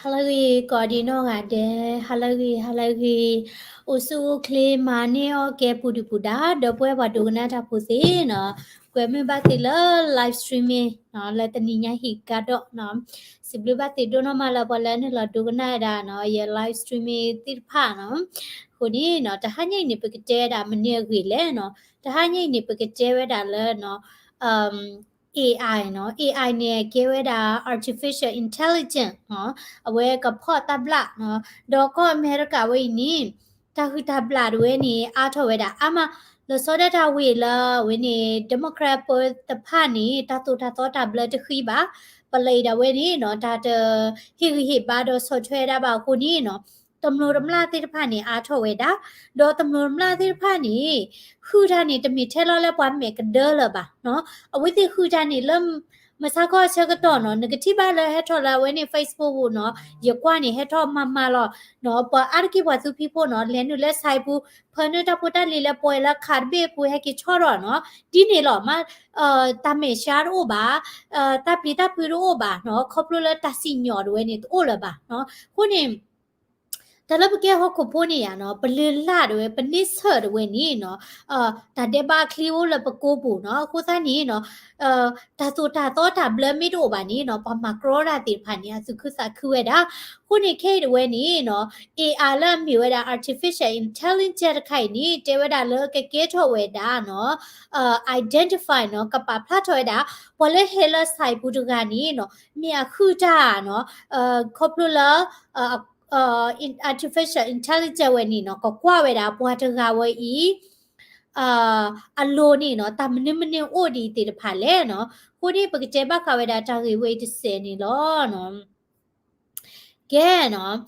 ဟါလၢအဂ့ၤ ကိးဒံနီၢ်ဂၤဒဲး, ဟါလၢအဂ့ၤ ဟါလၢအဂ့ၤ, အိၣ်ဆူၣ်အိၣ်ချ့ မၤန့ၢ်အီၣ်ကဲပူၤဒုၣ်ပူၤဒါ ဒီပုၢ်ဝဲၢ်ပှၤဒိကနၣ်တၢ်ဖိသ့ၣ်နီၤ, ကွဲမုာ်ဘၣ်သုလၢ live streaming နီၤ လၢတနံၤညါဟံၣ်ကါဒီးနီၤ, စံးဘျုးဘၣ်သုဒိၣ်နီၢ်မးလၢပှၤလၢနုာ်လီၤဒိကနၣ်ဝဲဒၣ်နီၤ ယ live streaming သ့ၣ်တဖၣ်နီၤ, အဃိန့ၣ်နီၤ တဟါညါအံၤန့ၣ် ပကတဲဝဲဒၣ်မနုၤအဂ့ၢ်လဲၣ်နီၤ, တဟါညါအံၤန့ၣ် ပကတဲဝဲဒၣ်လၢနီၤ AI နီၤ, AI န့ၣ် ကဲဝဲဒၣ် artificial intelligence နီၤ, အဝဲကဖီၣ်တၢ်ဘျၣ်နီၤ, ဒီးကီၢ်အမဲရကၤဝဲအံၤန့ၣ် တၢ်ဟုၣ်တၢ်ဘျၣ်တဝဲန့ၣ် အါထီၣ်ဝဲဒၣ်အါမး, လီၤဆီဒၣ်တၢ်ဝံၤလၢအဝဲန့ၣ် Democrat ပၢတဖၣ်န့ၣ် တၢ်သိၣ်တၢ်သီတၢ်ဘျၢတဃံဘၣ်, ပလံးဒၣ်ဝဲန့ၣ်နီၤ တၢ်တဟ့ၣ်ဂံၢ်ဟ့ၣ်ဘါဒီးဆီၣ်ထွဲဒၣ်ဘၣ်အဃိန့ၣ်နီၤ တမျိးတမျာ်သ့ၣ်တဖၣ်န့ၣ် အါထီၣ်ဝဲဒၣ်, ဒီးတမျိးတမျာ်သ့ၣ်တဖၣ်န့ၣ် ဟုၣ်တၢ်န့ၣ် တမ့ၢ်ထဲလီၤလၢပှၤမဲာ်ကဒၢလၢၤဘၣ်နီၤ, အဝဲသ့ၣ်ဟုၣ်တၢ်န့ၣ်လၢ မုၢ်ဆါခီအဆၢကတီၢ်နီၤ နကထံၣ်ဘၣ်လၢဟဲထီၣ်လၢအဝဲန့ၣ် Facebook ပူၤနီၤ, ယကွၢ်န့ၣ် ဟဲထီၣ်မးမးလီၤနီၤ, ပှၤအါတက့ၢ်ပှၤသူဖံးဖိနီၤ လဲၤနုာ်လၢ site ပူၤ ဖၢနုာ်တၢ်ဖိတၢ်လံၤလၢပှဲၤလၢခးတဘ့ၣ်အပူၤ ဟဲက့ၤဆီထီၣ်နီၤ, ဒ်န့ၣ်လီၤမး, တၢ်မဲာ်ဆှးတအိၣ်ဘၣ်, တၢ်ပျံၤတၢ်ဖုးတအိၣ်ဘၣ်နီၤ, ခီဖျိလၢတၢ်စံၣ်ညီၣ်တဝဲန့ၣ် တအိၣ်လၢၤဘၣ်နီၤ, အဃိန့ၣ် တၢ်လၢပကဲဟီၣ်ခိၣ်ဖိန့ၣ်ယါနီၤ ပလုၢ်လၢ်တဝဲ ပန့ဆၢၣ်တဝဲန့ၣ်နီၤ, တၢ်ဒဲးဘးအချံအိၣ်လၢပကိပူၤနီၤ, အဃိသတးန့ၣ်နီၤ တၢ်သိၣ်တၢ်သီတၢ်ဘျၢမ့ၢ်တအိၣ်ဘၣ်န့ၣ်နီၤ ပှၤမၤကြီတၢ်သ့ၣ်တဖၣ်န့ၣ် အသူၣ်ခုသးခုဝဲဒၣ်, အဃိန့ၣ်ခဲအံၤတဝဲန့ၣ်နီၤ AI လၢအမ့ၢ်ဝဲဒၣ် artificial intelligence တခါအံၤန့ၣ် တဲဝဲဒၣ်လၢကကဲထီၣ်ဝဲဒၣ်နီၤ identify နီၤ ကပာ်ဖျါထီၣ်ဝဲဒၣ် ပှၤလၢဟဲလၢ site ပူၤတဂၤန့ၣ်နီၤ မ့ၢ်အဟုၣ်တၢ်နီၤ, ခီဖျိလၢ artificial intelligence ဝဲန့ၣ်နီၤ ကကွၢ်ဝဲဒၣ်ပှၤတဂၤဝဲအံၤ အလိၤန့ၣ်နီၤ တၢ်မနုၤမနုၤအိၣ်ဒံးသ့ၣ်တဖၣ်လဲၣ်နီၤ, အဃိန့ၣ် ပကတဲဘၣ်ဃးဝဲဒၣ်တၢ်ဂ့ၢ်ဝဲအံၤတစဲးန့ၣ်လီၤ. ကဲနီၤ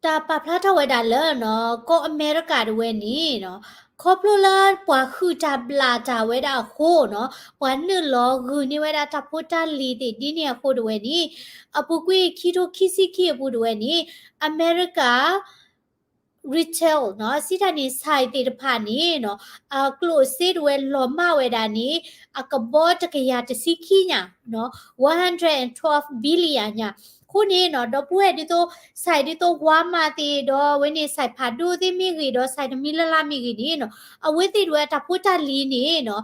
တၢ်ပာ်ဖျါထီၣ်ဝဲဒၣ်လၢနီၤ ကီၢ်အမဲရကၤတဝဲန့ၣ်နီၤ ခီဖျိလၢပှၤဟုၣ်တၢ်ဘျၣ်တၢ်ဝဲဒၣ်အဃိနီၤ ပှၤနုာ်လီၤဂုာ်န့ၢ်ဝဲဒၣ်တၢ်ဖိတၢ်လံၤသ့ၣ်ဒ်န့ၣ်အဃိတဝဲန့ၣ် အပူၤကွံာ်ခံထိခံဆံခံအပူၤတဝဲန့ၣ် အမဲရကၤ retail နီၤ စံးတၢ်န့ၣ် ဆိုင် သ့ၣ်တဖၣ်န့ၣ်နီၤ အကျိၣ်စ့တဝဲလီၤမၢ်ဝဲဒၣ်န့ၣ် အကဘီတကယၤတဆံခံညါနီၤ one hundred and twelve billion ညါ, အဃိန့ၣ်နီၤ ဒီပုၢ်ဝဲၢ်ဒ်သိး ဆိုင် ဒ်သိး Walmart သ့ၣ်ဒီး အဝဲန့ၣ် ဆိုင် ဖးဒိၣ်သ့ၣ်မ့ၢ်ဂ့ၤ ဒီး ဆိုင် တမံၤလၢ်လၢ်မ့ၢ်ဂ့ၤန့ၣ်နီၤ အဝဲသ့ၣ်တဝဲအတၢ်ဖိတၢ်လံၤန့ၣ်နီၤ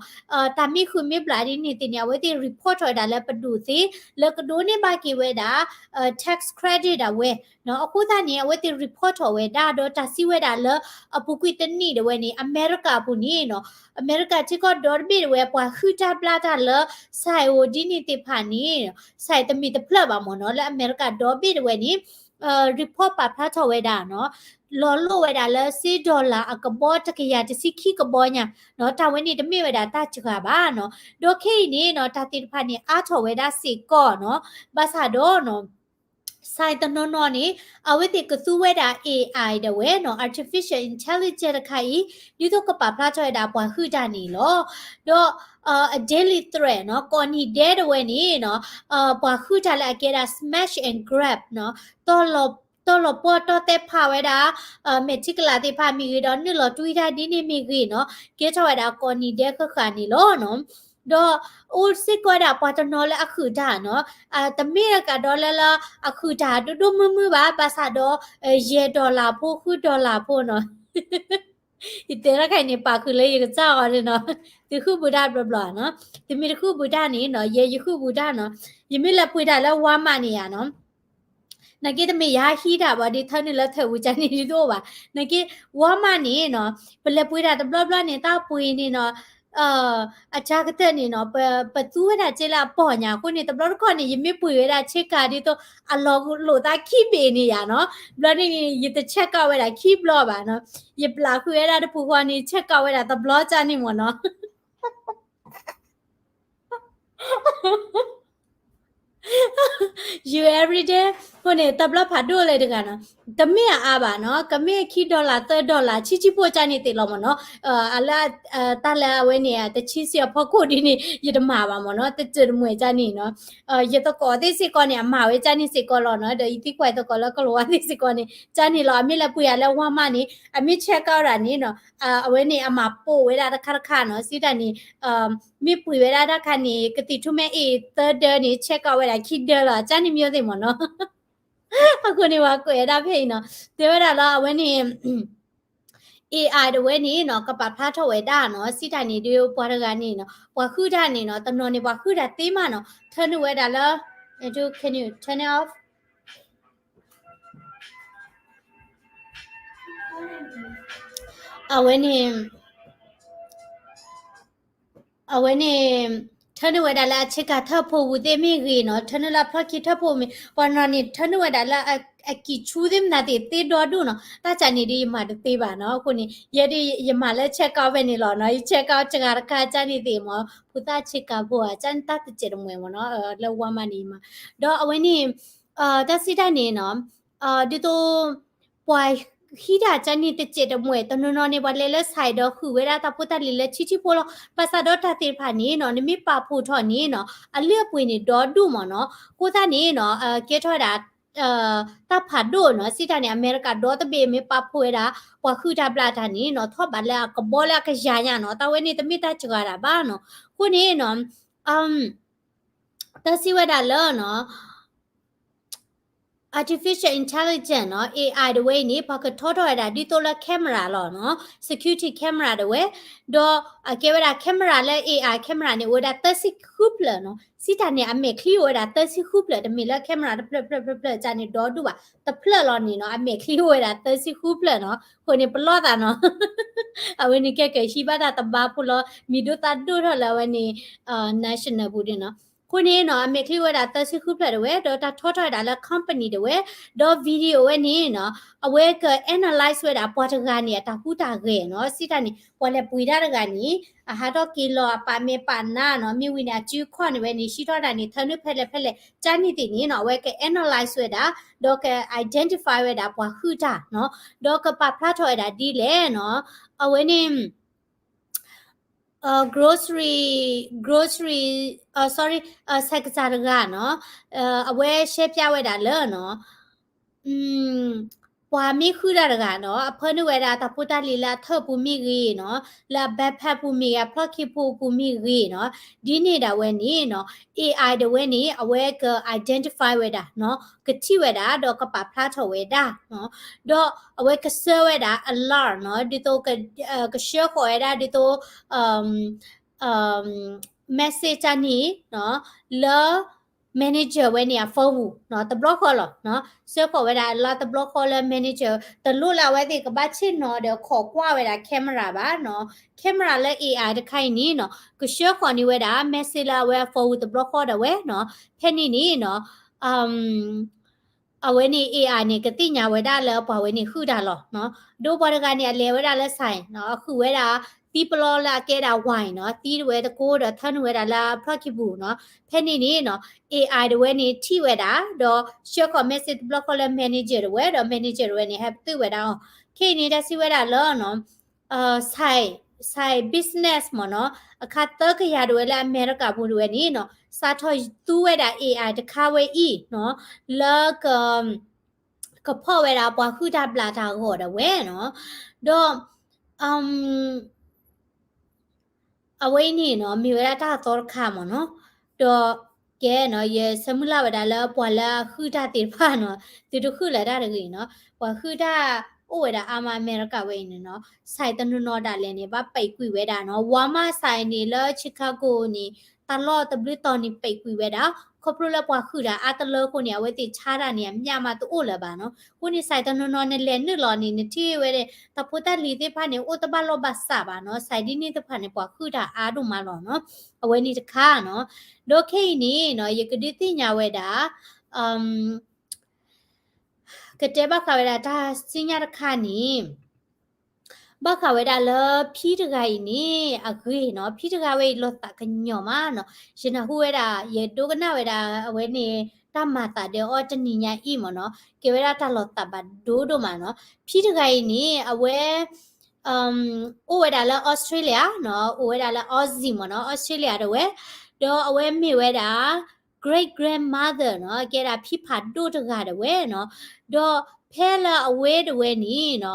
တၢ်မ့ၢ်ဟုၣ်မ့ၢ်ဘျၣ်ဒ်န့ၣ်သ့ၣ်န့ၣ် အဝဲသ့ၣ် report ထီၣ်ဝဲဒၣ်လၢပဒိၣ်သ့ လၢကဒိးန့ၢ်ဘၣ်က့ၤဝဲဒၣ် tax credit ဒၣ်ဝဲ အဃိသတးန့ၣ် အဝဲသ့ၣ် report ထီၣ်ဝဲဒၣ် ဒီးတၢ်စံးဝဲဒၣ်လၢ အပူၤကွံာ်တနံၣ်တဝဲန့ၣ် အမဲရကၤအပူၤန့ၣ်နီၤ အမဲရကၤထံကီၢ်ဒီတဘ့ၣ်တဝဲ ပှၤဟုၣ်တၢ်ဘျၣ်တၢ်လၢ ဆိုင် အိၣ်ဒ်န့ၣ်သ့ၣ်တဖၣ်န့ၣ် ဆိုင် တမ့ၢ်တဖျၢၣ်ဘၣ်မ့ၢ်နီၤ လၢအမဲရကၤဒီဘ့ၣ်တဝဲန့ၣ် report ပာ်ဖျါထီၣ်ဝဲဒၣ်နီၤ လီၤလိၣ်ဝဲဒၣ်လၢစ့ dollar အကဘီတကယၤတဆံခံကဘီညါနီၤ တၢ်ဝဲန့ၣ်တမ့ၢ်ဝဲဒၣ်တၢ်စှၤဘၣ်နီၤ ဒီးခဲအံၤန့ၣ်နီၤ တၢ်သ့ၣ်တဖၣ်န့ၣ် အါထီၣ်ဝဲဒၣ်စ့ၢ်ကီးနီၤ ဘၣ်ဆၣ်ဒီးနီၤ ဆိုင် တနီၤနီၤန့ၣ် အဝဲသ့ၣ်ကသူဝဲဒၣ် AI ဒၣ်ဝဲနီၤ artificial intelligence တခါအံၤ ဒ်သိးကပာ်ဖျါထီၣ်ဝဲဒၣ်ပှၤဟုၣ်တၢ်န့ၣ်လီၤ. ဒီး အ Daily Threat နီၤ ကိးနံၤဒဲးဒၣ်ဝဲန့ၣ်နီၤ ပှၤဟုၣ်တၢ်လၢအကဲဒၣ် smash and grab နီၤ တီၢ်လီၤပှီၢ်တီၢ်သဲဖးဝဲဒၣ် မဲာ်ထံကလၤသ့ၣ်တဖၣ်မ့ၢ်ဂ့ၤ ဒီးနုာ်လီၤတွံတၢ်ဒ်န့ၣ်မ့ၢ်ဂ့ၤနီၤ ကဲထီၣ်ဝဲဒၣ်ကိးနံၤဒဲးဃၣ်ဃၣ်န့ၣ်လီၤနီၤ. ဒီးအိၣ်စ့ၢ်ကီးဝဲဒၣ်ပှၤတနီၤလၢအဟုၣ်တၢ်နီၤ တမ့ၢ်တကးဒီးလၢလၢအဟုၣ်တၢ်ဒိၣ်ဒိၣ်မုၢ်မုၢ်ဘၣ် ဘၣ်ဆၣ်ဒီး ယဲၢ် dollar ဖိ ဃု dollar ဖိနီၤ ယတဲတၢ်ခါအံၤန့ၣ် ပာ်ဃုာ်လၢယကစၢ်အီၤန့ၣ်နီၤ သုဃုဘူးတၢ်ဘျီဘျီနီၤ သုမ့ၢ်တဃုဘူးတၢ်န့ၣ်နီၤ ယဲယဃုဘူးတၢ်နီၤ ယမ့ၢ်လဲၤပှ့ၤတၢ်လၢ Walmart န့ၣ်ယါနီၤ နာ်က့တမ့ၢ်ယဟံးတၢ်ဘၣ် ဒ်ထၢနုာ်လၢထၢၣ်ပူၤကန့ၣ်ဒ်သိးအိၣ်ဘၣ် နာ်က့ Walmart န့ၣ်နီၤ ပလဲၤပှ့ၤတၢ်တဘျီဘျီန့ၣ် တၢ်ပှ့ၤန့ၣ်နီၤ အကၢကတၢၢ်န့ၣ်နီၤ ပသူဝဲဒၣ်က့လၢအပီၢ်ညါ အဃိန့ၣ် တဘျီတခီၣ်န့ၣ် ယမ့ၢ်ပှ့ၤဝဲဒၣ်ဆ့ကၤဒ်သိး အလီၤလိာ်သးခံဘ့ၣ်န့ၣ်ယါနီၤ ဘျီန့ၣ်န့ၣ် ယတ check out ဝဲဒၣ်ခံဘျီဘၣ်နီၤ ယပျၢ်ဃုာ်ဝဲဒၣ်တပူၤဃီန့ၣ် check out ဝဲဒၣ်တဘျီကန့ၣ်မ့ၢ်နီၤ ယ You everyday အဃိန့ၣ် တၢ်ဘျၢဖးဒိၣ်လၢတဂၤနီၤ, တမ့ၢ်အအါဘၣ်နီၤ, ကမ့ၢ်ခံ dollar သၢ dollar ဆံဆံဖိကၢ်န့ၣ်သ့ၣ်လီၤမ့ၢ်နီၤ, အလၢ တၢ်လၢအဝဲန့ၣ် တဆံဆံအဖီခိၣ်ဒ်န့ၣ် ယတမၤဘၣ်မ့ၢ်နီၤ, တစၢတမှဲၤကၢ်န့ၣ်နီၤ, ယသကိးသ့ၣ်စ့ၢ်ကီးန့ၣ် အမၤဝဲကၢ်န့ၣ်စ့ၢ်ကီးလီၤနီၤ, ဒီးယသံကွၢ်သကိးလၢကလီၤဝါသ့ၣ်စ့ၢ်ကီးန့ၣ် ကၢ်န့ၣ်လီၤ, အမ့ၢ်လဲၤပှ့ၤယၤလၢ Walmart န့ၣ် အမ့ၢ် check out ဒၣ်န့ၣ်နီၤ, အဝဲန့ၣ် အမၤပိာ်ဝဲဒၣ်တခါတခါနီၤ, စံးတၢ်န့ၣ် မ့ၢ်ပှ့ၤဝဲဒၣ်တၢ်ခါန့ၣ် ကသံၣ်ထူၣ်မဲအ့ၣ်သၢဒၢန့ၣ် check out ဝဲဒၣ်ခံဒၢလီၤ, ကၢ်န့ၣ်မ့ၢ်သ့ၣ်မ့ၢ်နီၤ, အဃိန့ၣ် ပှၤကွဲးဝဲဒၣ်ဖဲအံၤနီၤ, တဲဝဲဒၣ်လၢအဝဲန့ၣ် AI တဝဲန့ၣ်နီၤ ကပာ်ဖျါထီၣ်ဝဲဒၣ်နီၤ, စံးတၢ်န့ၣ်ဒီး ပှၤတဂၤန့ၣ်နီၤ ပှၤဟုၣ်တၢ်န့ၣ်နီၤ တနီၤန့ၣ် ပှၤဟုၣ်တၢ်သ့မးနီၤ, turn ဝဲဒၣ်လၢ can you turn it off? အဝဲန့ၣ် အဝဲန့ၣ် turn ဝဲဒၣ်လၢအဆ့ကၤထၢၣ်ဖိပူၤသ့ၣ် မ့ၢ်ဂ့ၤနီၤ, turn လၢအဖျီၣ်ခံထၢၣ်ဖိမ့ၢ်, ပှၤနီၤန့ၣ် turn ဝဲဒၣ်လၢအကံၢ်ဆူသ့ၣ်မနုၤသ့ၣ် သ့ဒီဒူၣ်နီၤ, တၢ်ကၢ်န့ၣ်ဒီးယမၤတသ့ဘၣ်နီၤ, အဃိန့ၣ် ယဲဒၣ်ယမၤလၢ check out ဖဲန့ၣ်လီၤနီၤ, ယ check out စှၤတခါကၢ်န့ၣ်သ့ၣ်မ့ၢ် ဖိသၣ်ဆ့ကၤဖိဧါ, ကၢ်န့ၣ်တၢ်တစဲးတမှဲၤမ့ၢ်နီၤ, လၢ Walmart န့ၣ်ယမၤ, ဒီးအဝဲန့ၣ် တၢ်စံးတၢ်န့ၣ်နီၤ, ဒ်သိး ပှၤဟံးတၢ်ကၢ်န့ၣ်တစဲးတမှဲၤ တနီၤနီၤန့ၣ် ပှၤလဲၤလၢ site ဒီးဃုာ်ဝဲဒၣ်တၢ်ဖိတၢ်လံၤလၢဆံဆံဖိလီၤ, ဘၣ်ဆၣ်ဒီးတၢ်သ့ၣ်တဖၣ်န့ၣ်နီၤ နမ့ၢ်ပာ်ဖှိၣ်ထီၣ်န့ၣ်နီၤ အလုၢ်အပှ့ၤန့ၣ်ဒီဒူၣ်မ့ၢ်နီၤ, အဃိသတးန့ၣ်နီၤ ကဲထီၣ်ဝဲဒၣ် တၢ်ဖးဒိၣ်နီၤ, စံးတၢ်န့ၣ် အမဲရကၤဒီတဘ့ၣ်မ့ၢ်ပာ်ဖှိၣ်ဝဲဒၣ် ပှၤဟုၣ်တၢ်ဘျၣ်တၢ်န့ၣ်နီၤ ထီၣ်ဘးလၢအကဘီလၢအကယၤညါနီၤ, တၢ်ဝဲန့ၣ်တမ့ၢ်တၢ်စှၤဒၣ်ဘၣ်နီၤ, အဃိန့ၣ်နီၤ တၢ်စံးဝဲဒၣ်လၢနီၤ artificial intelligence နီၤ AI တဝဲအံၤန့ၣ် ပှၤကထီထီၣ်ဝဲဒၣ်ဒ်သိးလၢ camera လီၤနီၤ, security camera တဝဲ, ဒီးအကဲဝဲဒၣ် camera လၢ AI camera န့ၣ် အိၣ်ဝဲဒၣ်သၢဆံဃုဖျၢၣ်နီၤ, စံးတၢ်န့ၣ် အမဲာ်ချံအိၣ်ဝဲဒၣ်သၢဆံဃုဖျၢၣ်, တမ့ၢ်လၢ camera တဖျၢၣ်ဖျၢၣ်ဖျၢၣ်ဖျၢၣ်ကၢ်န့ၣ်ဒီဒူၣ်ဘၣ်, တဖျၢၣ်လီၤန့ၣ်နီၤ အမဲာ်ချံအိၣ်ဝဲဒၣ်သၢဆံဃုဖျၢၣ်နီၤ, အဃိန့ၣ်ပလီၢ်သးနီၤ အဝဲန့ၣ်ကဲကဟံးဘၣ်တၢ်တဘါဖိလီၤ, မံၤဒိၣ်သၣ်ဒိၣ်ထီၣ်လၢအဝဲန့ၣ် national ပူၤန့ၣ်နီၤ, အဃိန့ၣ်နီၤ အမဲာ်ချံအိၣ်ဝဲဒၣ်သၢဆံဃုဖျၢၣ်တဝဲ, ဒီးတၢ်ထီထီၣ်ဝဲဒၣ်လၢ company တဝဲ, ဒီး video ဝဲန့ၣ်နီၤ အဝဲက analyze ဝဲဒၣ်ပှၤတဂၤန့ၣ် အတၢ်ဟူးတၢ်ဂဲၤနီၤ, စံးတၢ်န့ၣ် ပှၤလဲၤပှ့ၤတၢ်တဂၤန့ၣ် အဟးထီၣ်က့ၤလီၤအပာ်မဲာ်ပာ်နါနီၤ, မ့ၢ်ဝံၤန့ၣ် အစုခီၣ်န့ၣ်ဝဲန့ၣ် ဟံးထီၣ်တၢ်န့ၣ် ထၢနုာ်ဖဲလဲၣ်ဖဲလဲၣ် ကၢ်န့ၣ်သ့ၣ်န့ၣ်နီၤ အဝဲက analyze ဝဲဒၣ်, ဒီးက identify ဝဲဒၣ်ပှၤဟုၣ်တၢ်နီၤ, ဒီးကပာ်ဖျါထီၣ်ဝဲဒၣ်ဒ်လဲၣ်နီၤ, အဝဲန့ၣ် grocery grocery sorry ဆဲးကစၢ်တဂၤနီၤ, အဝဲရှဲပၠးဝဲဒၣ်လၢနီၤ ပှၤမ့ၢ်ဟုၣ်တၢ်တဂၤနီၤ အဖၢနုာ်ဝဲဒၣ်တၢ်ဖိတၢ်လံၤလၢအထၢၣ်ပူၤမ့ၢ်ဂ့ၤနီၤ, လၢအ backpack ပူၤမ့ၢ်ဂ့ၤ အဖျီၣ်ခံဖိပူၤမ့ၢ်ဂ့ၤနီၤ, ဒ်န့ၣ်ဒၣ်ဝဲန့ၣ်နီၤ AI တဝဲန့ၣ် အဝဲက identify ဝဲဒၣ်နီၤ ကထံၣ်ဝဲဒၣ် ဒီးကပာ်ဖျါထီၣ်ဝဲဒၣ်နီၤ, ဒီးအဝဲကဆှၢဝဲဒၣ် alert နီၤ ဒ်သိး ကဆှၢဃီၤဝဲဒၣ်ဒ်သိး message န့ၣ်နီၤ လၢ manager ဝဲန့ၣ်အ phone ပူၤနီၤ တဘျီဃီလီၤနီၤ, ဆှၢဃီၤဝဲဒၣ်အလါတဘျီဃီလၢ manager တလိၣ်လၢအဝဲသ့ၣ်ကဘၣ်ဆ့ၣ်နီၤဒီးခိးကွၢ်ဝဲဒၣ် camera ဘၣ်နီၤ, camera လၢ AI တခါအံၤန့ၣ်နီၤ ကဆှၢဃီၤန့ၢ်ဝဲဒၣ် message လၢအဝဲအ phone ပူၤတဘျီဃီဒၣ်ဝဲနီၤ, ဖဲန့ၣ်န့ၣ်နီၤ အဝဲန့ၣ် AI န့ၣ် ကသ့ၣ်ညါဝဲဒၣ်လၢပှၤဝဲန့ၣ်ဟုၣ်တၢ်လီၤနီၤ, ဒီးပှၤတဂၤန့ၣ် အလဲၤဝဲဒၣ်လၢ ဆိုင် နီၤ အဃုာ်ဝဲဒၣ် သံပလီလၢအကဲဒၣ် ဝဲနီၤ, သံတဝဲတကိးဒီး ထၢနုာ်ဝဲဒၣ်လၢအဖျီၣ်ခံပူၤနီၤ, ဖဲန့ၣ်န့ၣ်နီၤ AI တဝဲန့ၣ် ထံၣ်ဝဲဒၣ် ဒီးဆှၢဃီၤ message တဘျီဃီလၢ manager တဝဲ ဒီး manager တဝဲန့ၣ် ဟဲပတုာ်ဝဲဒၣ်အီၤ, ခဲအံၤန့ၣ် တၢ်စံးဝဲဒၣ်လၢနီၤ ဆိုင် ဆိုင် business မ့ၢ်နီၤ, အခါသၢကယၤဒၣ်ဝဲလၢအမဲရကၤပူၤဒၣ်ဝဲန့ၣ်နီၤ စးထီၣ်သူဝဲဒၣ် AI တခါဝဲအံၤနီၤ, လၢက ကဖီၣ်ဝဲဒၣ်ပှၤဟုၣ်တၢ်ဘျးတၢ်ဂီၤဒၣ်ဝဲနီၤ, ဒီး အဝဲအံၤန့ၣ်နီၤ မ့ၢ်ဝဲဒၣ်တၢ်အသီတခါမ့ၢ်နီၤ, ဒီးကဲနီၤ ယဆၢမုၢ်လၢ်ဝဲဒၣ်လၢပှၤလၢအဟုၣ်တၢ်သ့ၣ်တဖၣ်နီၤ သုတဟုၣ်လၢၤတၢ်တဂ့ၤနီၤ, ပှၤဟုၣ်တၢ်အိၣ်ဝဲဒၣ်အါမးအမဲရကၤဝဲအံၤန့ၣ်နီၤ, ဆိုင် တနီၤနီၤဒၣ်လဲာ်န့ၣ် ဘၣ်ပိတ်ကွံာ်ဝဲဒၣ်နီၤ, Walmart ဆိုင် န့ၣ်လၢ Chicago န့ၣ် တၢ်လီၢ်တဘျုးတီၤန့ၣ် ပိတ်ကွံာ်ဝဲဒၣ်, ခီဖျိလၢပှၤဟုၣ်တၢ်အါတလၢအဃိန့ၣ် အဝဲသ့ၣ်ဆါတၢ်န့ၣ် အမျးမးတအိၣ်လၢၤဘၣ်နီၤ, အဃိန့ၣ် ဆိုင် တနီၤနီၤနလဲၤနုာ်လီၤန့ၣ် နထံၣ်ဝဲဒၣ် တၢ်ဖိတၢ်လံၤသ့ၣ်တဖၣ်န့ၣ် အိၣ်တဘၣ်လိာ်ဘၣ်စးဘၣ်နီၤ,ဆိုင် ဒ်န့ၣ်တဖၣ်န့ၣ် ပှၤဟုၣ်တၢ်အါဒိၣ်မးလီၤနီၤ, အဝဲန့ၣ်တခါနီၤ, ဒီးခဲအံၤန့ၣ်နီၤ ယကဒုးသ့ၣ်ညါဝဲဒၣ် ကတဲဘၣ်ဃးဝဲဒၣ်တၢ်စံၣ်ညီၣ်တခါန့ၣ် ဘၣ်ဃးဝဲဒၣ်လၢဖံတဂၤအံၤန့ၣ် အဂ့ၢ်နီၤ, ဖံတဂၤဝဲအံၤလီၤသးကညီၤမးနီၤ, ယနၢ်ဟူဝဲဒၣ် ယဒိကနၣ်ဝဲဒၣ်အဝဲန့ၣ် တၢ်မၤသးဒီးအီၤတနံၤညါအံၤမးနီၤ, ကဲဝဲဒၣ်တၢ်လီၤသးဘၣ်ဒိဒိၣ်မးနီၤ. ဖံတဂၤအံၤန့ၣ် အဝဲ အိၣ်ဝဲဒၣ်လၢ Australia နီၤ, အိၣ်ဝဲဒၣ်လၢ Aussie မးနီၤ, Australia တဝဲ, ဒီးအဝဲမ့ၢ်ဝဲဒၣ် great grandmother နီၤ, ကဲဒၣ်ဖံဖးဒိၣ်တဂၤတဝဲနီၤ, ဒီးဖဲလၢအဝဲတဝဲန့ၣ်နီၤ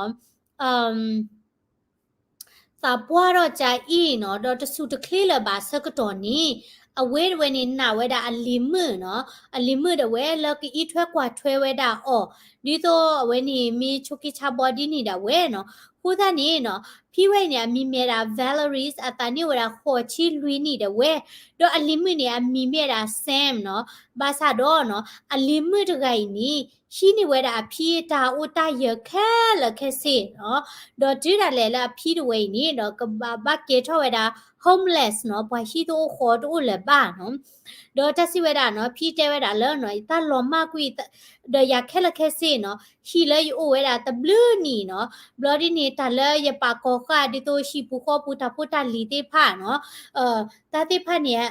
သးပှၢ်ထီၣ်ကါအံၤနီၤ, ဒီးတဆူၣ်တချ့လၢၤဘၣ်ဆၢကတီၢ်န့ၣ် အဝဲတဝဲန့ၣ်နာ်ဝဲဒၣ်အလံၤမုၣ်နီၤ, အလံၤမုၣ်တဝဲလၢကအံးထွဲကွၢ်ထွဲဝဲဒၣ်အီၤ, ဒ်သိးအဝဲန့ၣ်မ့ၢ်ဆိးက့ဆါဘီဒ်န့ၣ်ဒၣ်ဝဲနီၤ. အဃိသတးန့ၣ်နီၤ ဖံဝဲအံၤန့ၣ် အမံၤမ့ၢ်ဒၣ် Valerie အသးန့ၢ်ဝဲဒၣ်ဃိးဆံလွံၢ်နံၣ်တဝဲ, ဒီးအလံၤမုၣ်န့ၣ် အမံၤမ့ၢ်ဒၣ် Sam နီၤ, ဘၣ်ဆၣ်ဒီးနီၤ အလံၤမုၣ်တဂၤအံၤန့ၣ် ဟံးန့ၢ်ဝဲဒၣ်အဖံအတၢ်အိၣ်တၢ်ယၢၤခဲလၢာ်ခဲဆ့နီၤ, ဒီးတုၤဒၣ်လဲာ်လၢအဖံတဝဲအံၤန့ၣ်ဒီး ကဘၣ်ဘၣ်ကဲထီၣ်ဝဲဒၣ် homeless နီၤ, ပှၤဟံၣ်တအိၣ်ဃီတအိၣ်လၢၤဘၣ်နီၤ. ဒီးတၢ်စံးဝဲဒၣ်နီၤ, ဖံတဲဝဲဒၣ်လၢနီၤ ယတၢ်လီၤမၢ်ကွံာ် ဒီးယၤခဲလၢာ်ခဲဆ့နီၤ, ဟံၣ်လၢယအိၣ်ဝဲဒၣ်တဘျုးနံၣ်နီၤ, ဘျီဒ်န့ၣ် တၢ်လၢယပာ်ကီၤဃာ်ဒ်သိးဟံၣ်ပူၤဃီပူၤတၢ်ဖိတၢ်လံၤသ့ၣ်တဖၣ်နီၤ, တၢ်သ့ၣ်တဖၣ်န့ၣ်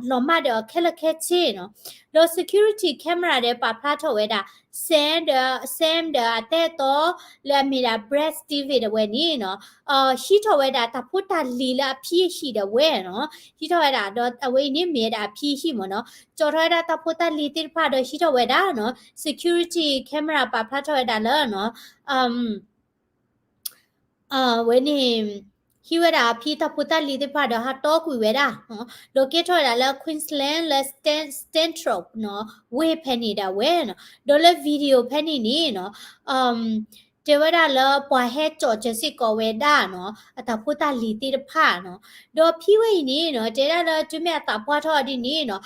လီၤမၢ်ဒီးအီၤခဲလၢာ်ခဲဆ့နီၤ. ဒီး security camera ဒီးပာ်ဖျါထီၣ်ဝဲဒၣ် Sam ဒီး Sam ဒီးအတၢ်အဲၣ်တီလၢအမ့ၢ်ဒၣ် Brad Stevens တဝဲန့ၣ်နီၤ, ဟံးထီၣ်ဝဲဒၣ်တၢ်ဖိတၢ်လံၤလၢအဖံအဟံၣ်ဒၣ်ဝဲနီၤ, ဟံးထီၣ်ဝဲဒၣ်ဒီးအဝဲအံၤန့ၣ်မ့ၢ်ဝဲဒၣ်အဖံအဟံၣ်မ့ၢ်နီၤ, ကၠီထီၣ်ဝဲဒၣ်တၢ်ဖိတၢ်လံၤသ့ၣ်တဖၣ်ဒီးဟံးထီၣ်ဝဲဒၣ်နီၤ, security camera ပာ်ဖျါထီၣ်ဝဲဒၣ်လၢနီၤ အဝဲန့ၣ် ဟံးဝဲဒၣ်အဖံတၢ်ဖိတၢ်လံၤသ့ၣ်တဖၣ်ဒီးဟးတီကွံာ်ဝဲဒၣ်, ဒီးကဲထီၣ်ဝဲဒၣ်လၢ Queensland လၢ Sten- Stanthorpe နီၤ ဝ့ၢ်ဖဲန့ၣ်ဒၣ်ဝဲနီၤ, ဒီးလၢ video ဖဲန့ၣ်န့ၣ်နီၤ တဲဝဲဒၣ်လၢပှၤဟဲကၠီၣ်စၢၤစ့ၢ်ကီးဝဲဒၣ်နီၤ အတၢ်ဖိတၢ်လံၤသ့ၣ်တဖၣ်နီၤ, ဒီးဖံဝဲအံၤန့ၣ်နီၤ တဲဒၣ်လၢတုၤမ့ၢ်အသးပှၢ်ထီၣ်ဒ်န့ၣ်နီၤ